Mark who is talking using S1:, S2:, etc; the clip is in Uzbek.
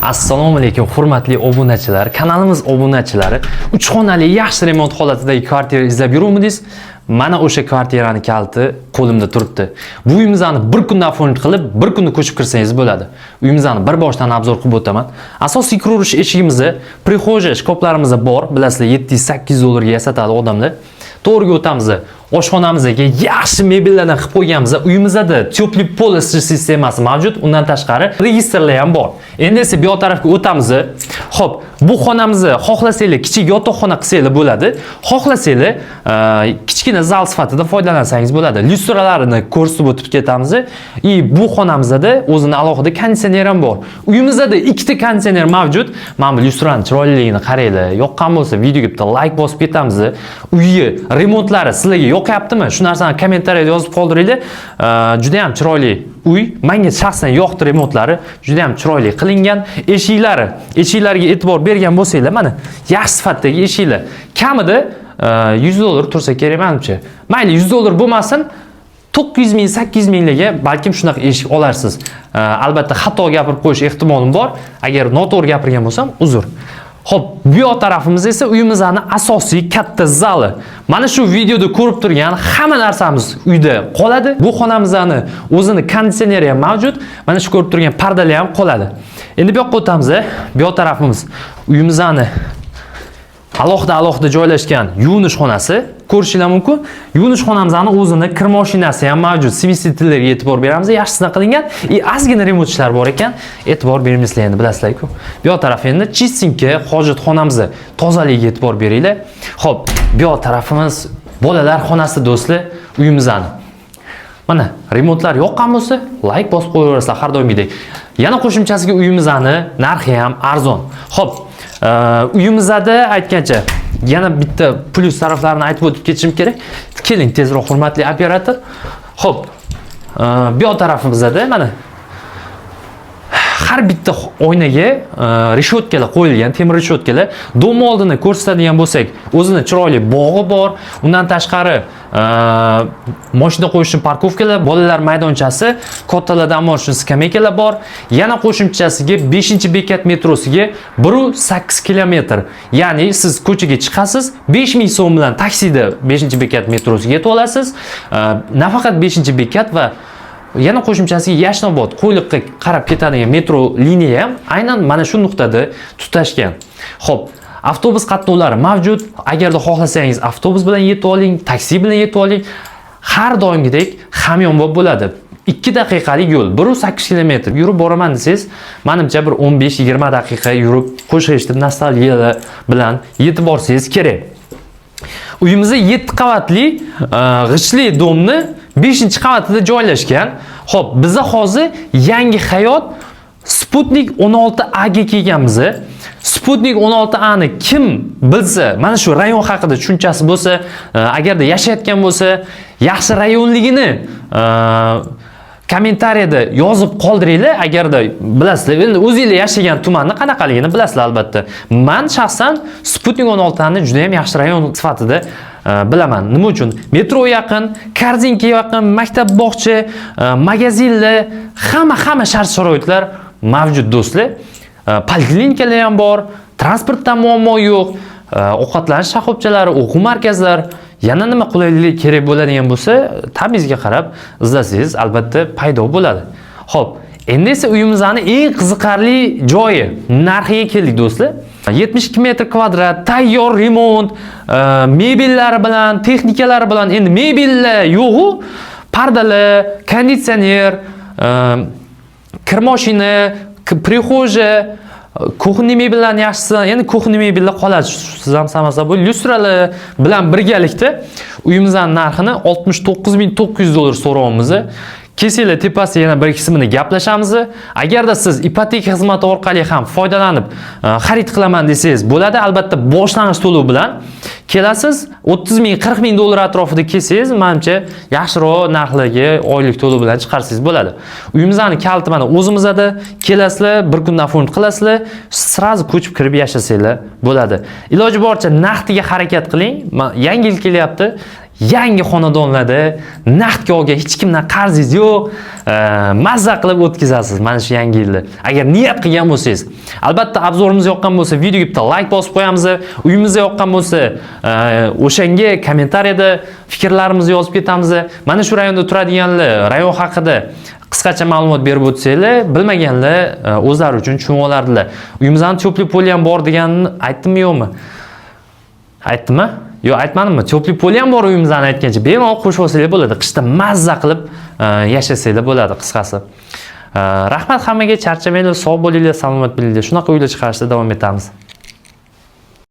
S1: Assalomu alaykum, hurmatli obunachilar, kanalimiz obunachilari. Uch xonali, yaxshi remont holatidagi kvartira izlab yuruvmidingiz? Mana o'sha kvartirani kaliti qo'limda turibdi. Bu uyimizni bir kunda оформить qilib, bir kunda ko'chib kirsangiz bo'ladi. Uyimizni bir boshdan обзор qilib o'taman. Asosiy kiraverish eshigimizda прихожая, shkaflarimiz bor. Bilasizlar, 700-800 dollarga yasatadi odamlar. To'g'riga o'tamiz. Oshxonamizga yaxshi mebellardan qilib qo'yganmiz. Uyimizda тёплый пол isitish sistemasi mavjud. Undan tashqari registrlar ham bor. Endi esa bu yoq tarafga o'tamiz. Xo'p, bu xonamizni xohlasanglar kichik yotoqxona qilsanglar bo'ladi. Xohlasanglar kichkina zal sifatida foydalansangiz bo'ladi. Lyustralarini ko'rsatib o'tib ketamiz. И bu xonamizda o'zini alohida konditsioner ham bor. Uyimizda ikkita konditsioner mavjud. Mana bu lyustrani chiroyliligini qaranglar. Yoqqan bo'lsa, videoga bitta layk bosib ketamiz. Uyi remontlari sizlarga yoqyaptimi? Shu narsani kommentariyada yozib qoldiringlar. Juda ham chiroyli uy. Menga shaxsan yoqdi remontlari. Juda ham chiroyli qilingan. Eshiklari, eshiklarga e'tibor bergan bo'lsanglar, mana yaxshi sifatdagi eshiklar. Kamida 100 dollar tursa kerak menimcha. Mayli, 100 dollar bo'lmasin, 900 ming, 800 minglarga balkim shunaqa eshik olarsiz. Albatta xato gapirib qo'yish ehtimolim bor. Agar noto'g'ri gapirgan bo'lsam, uzr. Xo'p, bu yoq tarafimiz esa uyimizni asosiy katta zali. Mana shu videoda ko'rib turgan hamma narsamiz uyda qoladi. Bu xonamizni o'zini konditsioneri ham mavjud. Mana shu ko'rib turgan pardalar ham qoladi. Endi bu yoqqa o'tamiz. Bu yoq tarafimiz uyimizni alohida alohida joylashgan yuvinish xonasi, ko'rishinglar mumkin. Yuvinish xonamizni o'zini kir mashinasi ham mavjud. Смеситель larga e'tibor beramiz, yaxshisidan qilingan. И ozgina remont ishlari bor ekan. E'tibor bermaysizlar endi, bilasizlar-ku. Bu yoq taraf endi чистенький hojatxonamiz, tozaligiga e'tibor beringlar. Xo'p, bu yoq tarafimiz bolalar xonasi, do'stlar, uyimizni. Mana remontlar yoqqan bo'lsa, layk bosib qo'yaverasizlar har doimgidek. Yana qo'shimchasiga uyimizni narxi ham arzon. Xo'p, uyimizda aytgancha yana bitta plyus taraflarini aytib o'tib ketishim kerak. Keling tezroq, hurmatli operator. Xo'p, bu yoq tarafimizda mana har bitta oynaga reshotkalar qo'yilgan, temir reshotkalar. Дом oldini ko'rsatadigan bo'lsak, o'zini chiroyli bog'i bor. Undan tashqari mashina qo'yish uchun парковка lar, bolalar maydonchasi, kattalar dam olish uchun skameykalar bor. Yana qo'shimchasiga 5-bekat metrosiga 1,8 kilometr. Ya'ni siz ko'chaga chiqasiz, 5000 so'm bilan taksida 5-bekat metrosiga yetib olasiz. Nafaqat 5-bekat va yana qo'shimchasiga Yashnobod, Qo'yliqqa qarab ketadigan metro liniya ham aynan mana shu nuqtada tutashgan. Xo'p, avtobus qatnovlari mavjud. Agarda xohlasangiz, avtobus bilan yetib oling, taksi bilan yetib oling. Har doimgidek hamyonbop bo'ladi. 2 daqiqalik yo'l, 1,8 kilometr yurib boraman desangiz, menimcha bir 15-20 daqiqa yurib, qo'shiq eshitib, nostalgiya bilan yetib borsangiz kerak. Uyimizda 7 qavatli g'ishtli дом ni 5-qavatida joylashgan. Xo'p, biza hozir Yangi Hayot, Sputnik 16A ga kelganmiz. Sputnik 16A ni kim bilsa, mana shu rayon haqida tushunchasi bo'lsa, agarda yashayotgan bo'lsa, yaxshi rayonligini kommentariyada yozib qoldiringlar. Agarda bilasizlar, endi o'zinglar yashagan tumanni qanaqaligini bilasizlar albatta. Man shaxsan Sputnik 16 ni juda ham yaxshi rayon sifatida bilaman. Nima uchun? Metro yaqin, Korzinka yaqin, maktab, bog'cha, magazinlar, hamma hamma shart sharoitlar mavjud, do'stlar. Poliklinikalar ham bor, transportdan muammo yo'q, ovqatlanish shoxobchalari, o'quv markazlar, yana nima qulaylik kerak bo'ladigan bo'lsa, tabingizga qarab izlasangiz, albatta paydo bo'ladi. Xo'p, endi esa uyimizni eng qiziqarli joyi, narxiga keldik, do'stlar. 72 metr kvadrat, tayyor remont, mebellari bilan, texnikalari bilan, endi mebellar yo'q-u, pardalar, konditsioner, kir moshina, прихожая, кухонный mebellarni yaxshisi, endi кухонный mebellar qoladi, siz ham samasa bu lyustralar bilan birgalikda uyimizni narxini 69 900 dollar so'rayapmiz. Kelsanglar, tepasida yana bir ikkisimini gaplashamiz. Agarda siz ipoteka xizmati orqali ham foydalanib xarid qilaman desangiz bo'ladi. Albatta boshlang'ich to'lov bilan kelasiz. 30 ming, 40 ming dollar atrofida kelsangiz, manimcha yaxshiroq narxlarga oylik to'lov bilan chiqarsangiz bo'ladi. Uyimizni kaliti mana o'zimizda. Kelasizlar, bir kunda оформить qilasizlar, сразу ko'chib kirib yashasanglar bo'ladi. Iloji boricha naqdiga harakat qiling. Yangi yil kelyapti. Yangi xonadonlarda naqdga olgan, hech kimdan qarzingiz yo'q, mazza qilib o'tkazasiz mana shu yangi yilni. Agar niyat qilgan bo'lsangiz, albatta обзор imiz yoqqan bo'lsa, videoga bitta layk bosib qo'yamiz. Uyimizga yoqqan bo'lsa, o'shanga kommentariyada fikrlarimizni yozib ketamiz. Mana shu rayonda turadiganlar rayon haqida qisqacha ma'lumot berib o'tsanglar, bilmaganlar o'zlari uchun tushunib olardilar. Uyimizning тёплый пол i ham bor deganini aytdimmi, yo'qmi? Aytdimmi? Yo'q, aytmadimmi? Тёплый пол i ham bor uyimizni aytgancha. Bemalol qo'shib olsanglar bo'ladi. Qishda mazza qilib yashasanglar bo'ladi, qisqasi. Rahmat hammaga, charchamanglar, sog' bo'linglar, salomat bo'linglar. Shunaqa uylar chiqarishda davom etamiz.